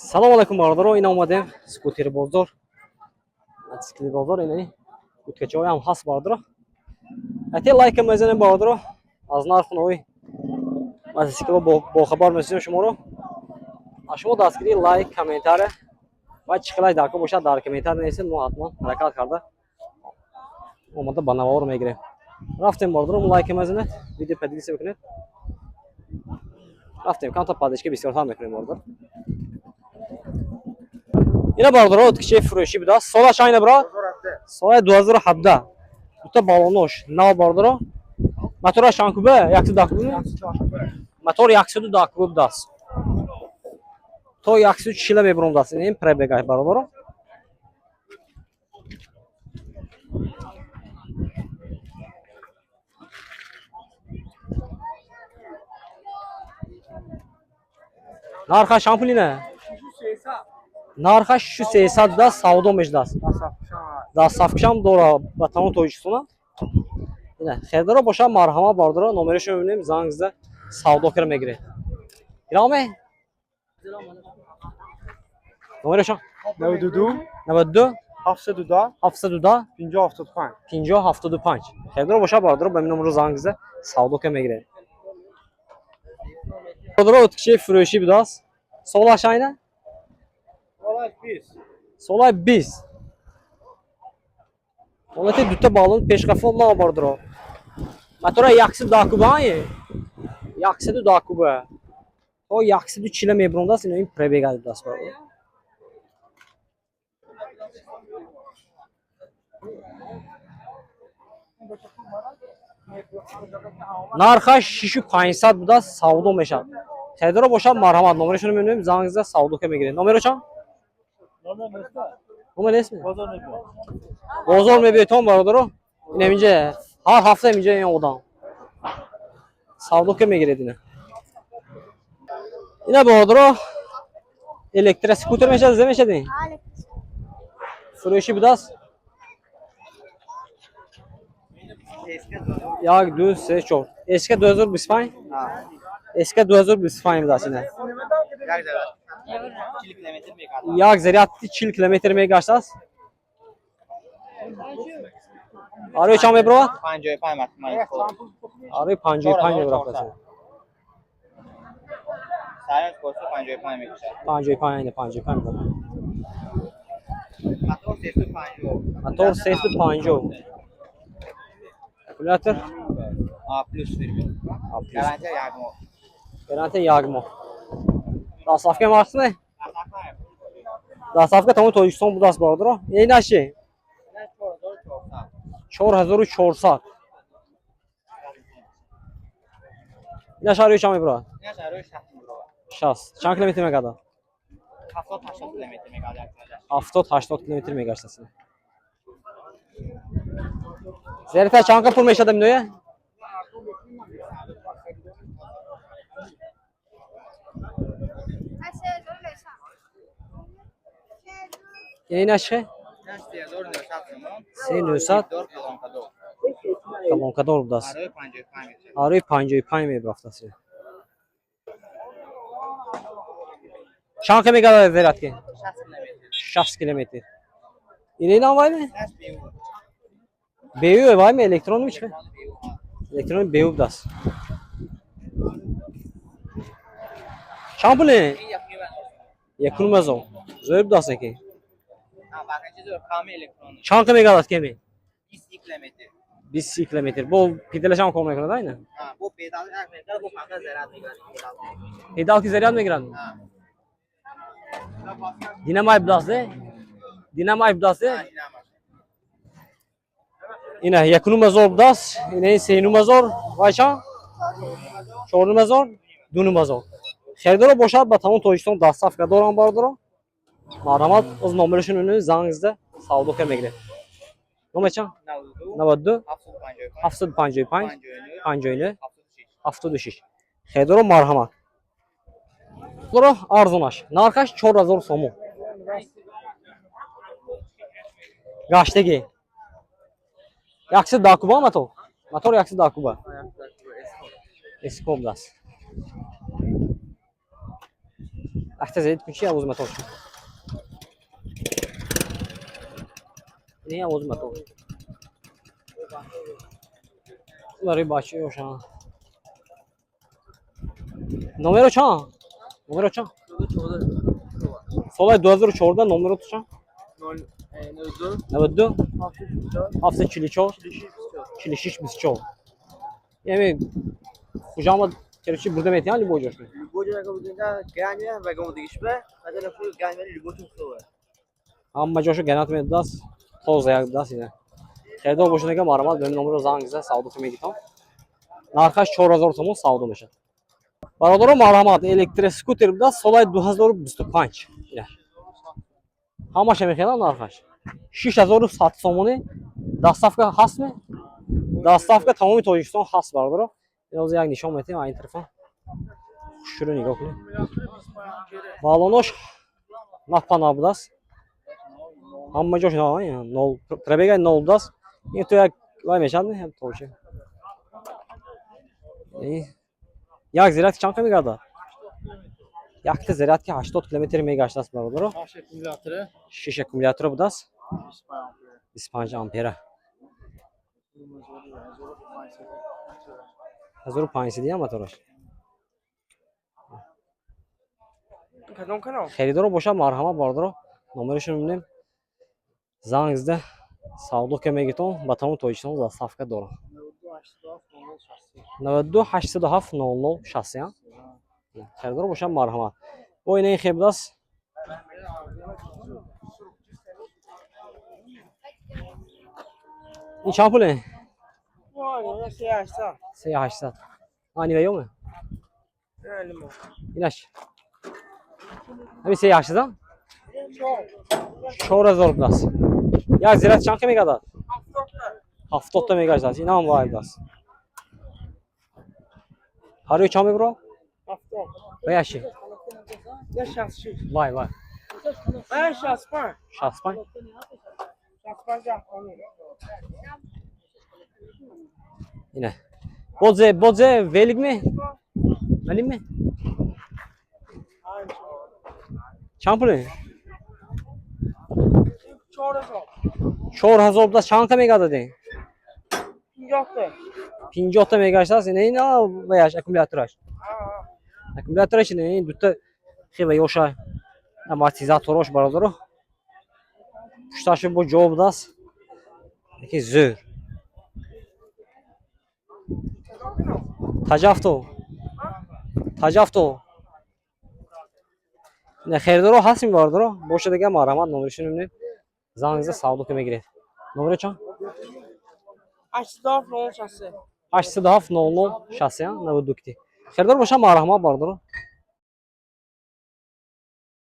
Салом алайкум, бародаро. Ин омадем скутер бозор, мотосикли бозор. Ин уткачаҳоям ҳаст, бародаро. Ате лайка мезанем, бародаро. Аз нарху нави мотосикло бохабар месозем шуморо. Аз шумо дастгирии лайк, комментария ва чӣ хелай дарко бошад, дар комментария нависед. Мо ҳатман ҳаракат карда омода ба навор мегирем. Рафтем, бародаро. Лайка мезанед, видео поделиться мекунед. Рафтем, камтар поддержка бисёртар мекунем, бародар. Ина, бародаро, уткачаи фурӯшӣ будааст. Солаш айна, брат? Соли 2017. Дута балонош нав, бародаро. Мотораш чанд куба? 110 куба. Мотор 110 куба будааст, то 140 мебуромдааст. Ин пробегай, бародаро. Нархаш чанд пул ина? Нархаш 6300 будааст, савдо мешудааст. Дастсафкушам дора ба тамоми Тоҷикистона. Ина, хелдаро бошад, марҳамат, бародаро. Номерашро мебинем, занг зада савдо кара мегиред. Ираме номерашон? 92. 92. 710. 710. 50 75. 50 75. Хелдаро бошад, бародаро, ба ин номерро занг зада савдо кара мегиред. Бародаро, уткачаи фурӯшӣ будааст. Солаш айна? Солай 20. Ҳолати дута балон, пешқафо нав, бародаро. Мотора 110 куба, 110 куба. То 140 мебурондааст. Ин пробега будааст, бародаро. Нархаш 6500 будааст, савдо мешавад. Хелдаро бошад, марҳамат, номерашонро мебинем, занг зада савдо ка мегиред. Номеро чанд? Номер нест? Бозор мебиётон, бародаро. Ин инҷа ҳар ҳафта инҷа ин одам савдо ка мегиред. Ина, бародаро, электроскутер мешавад, зе мешавад ин? Фурӯшӣ будааст. Як, ду, се, чор. СК 2025? СК 2025 будааст ина. Як заряд 40 километр мегаштааст. Арои чанд мебаровад? 55 максимал. Арои 55 мебаровад. Сараш косу 55 мекушад. 55, ина 55 мебаровад. Мотор 350. Мотор 350. Аккумулятор? А плюс фирми. А плюс. Гарантия як моҳ. Гарантия як моҳ. Доставка махсус не? Доставка тамоми Тоҷикистон будааст, бародаро. Инаш чи? 4400. Инаш арои чанд мебарад? Инаш арои 60 мебарад. 60. Чанд километр мегардад? 70 80 километр мегардад. 70 80 километр мегаштааст. Зарядка чанд пул мешавад миноя? Инаш чи? Инаш 3900 сомон. 3900. Дор колонкадор. Колонкадор будааст. Арои 55 мешавад. Арои 55 мебарафтааст. Чанд ка мегардад зарядки? 60 километр. 60 километр. Инам вайме? Инаш беу. Бею вайме, электронӣ чи? Электронӣ бею будааст. Чанд пуле? Ин як ним. Якуним ҳазор. Зӯр будааст ки. А бақи чизо ками электронӣ. Чанд ка мегардад кеми? 20 километр. 20 километр. Бо педалашам кор мекунад айна? А бо педал як мегардад, бо фақат заряд мегардад. Педал ки заряд мегирад? А. Динамай будааст, э? Динамай будааст, э? Ина 1,5 ҳазор будааст, ина ин 3,5 ҳазор, вай чанд? 4,5 ҳазор, 2,5 ҳазор. Харидоро бошад, ба тамоми Тоҷикистон доставка дорам, бародаро. Марҳамат, оз номерашон мебинем, занг зада савдо ка мегиред. Номер чанд? 92 92 755 755 59 59 76. 76. Харидоро, марҳамат. Бародаро, арзонаш. Нархаш 4000 сомон. Гаштагӣ. 110 куба мотор? Мотор 110 куба. Эскоб даст. Ахта зедит кун, чи овоз мотор? Не овоз мотор. Барои бачаёшан. Номеро чанд? Номеро чанд? Солаи 2014 номеро чанд? 92 744 46 24. Яъне Хуҷама короче бурда метиҳанд любой ҷош. Ҳама ҷошо ганат медодааст, тоза як будааст ина. Харидор бошад, ага, марҳамат, ба номеро занг зада савдо мегирам. Нархаш 4000 сомон савдо мешавад. Бародаро, марҳамат, электроскутер будааст, солаи 2025. Ина. Ҳамаша мехелам, нархаш 6100 сомонӣ. Доставка ҳастме? Доставка тамоми Тоҷикистон ҳаст, бародаро. Ҳозир як нишон метиҳем ин тарафа. Хушрӯ нигоҳ кунед. Балонош напа набудааст. Ҳама ҷош нол, пробега нол будааст. Ин ту як вай мешавад не? Точи. Як зарядка чанд қа мегардад? Якта зарядка 80 километр мегаштааст, бародаро. Шиш аккумулятора будааст. 25 ампера. 1500 дия мотораш. Кадом канал? Харидоро бошад, марҳамат, бародаро, номерашро мебинем. Занг зада савдо ка мегитон, ба тамоми Тоҷикистон доставка дорам. 92 807 00 60. Харидоро бошад, марҳамат. Бо ина ин хел будааст. Ин чанд пуле? 3800. Ани ваёме? Инаш. Ҳами 3800? 4000 будааст. Як зират чанд қа мегардад? 70 та мегардад. Ин ҳам вай будааст. Ҳарӯи чанд мебурад? Ваяши. Вай, вай. 65. Ина. Бодзе, бодзе, велик ме? Велик ме? Чанд пуле? 4000 будааст, чанд қа мегардад ин? 50 та мегаштааст. Ина ина ваяш аккумулятораш. Аккумулятораш ина ин дута хеле ёша амортизаторош, бародаро. Пушташ бо ҷо будааст. Яки зӯр. Таҷафто. Таҷафто. Не, харидоро ҳастем, бародаро. Бошад дига, марҳамат, номерашро мебинем. Занг зада савдо ка мегиред. Номеро чанд? 807 00 60 92 кити. Харидор бошад, марҳамат, бародаро.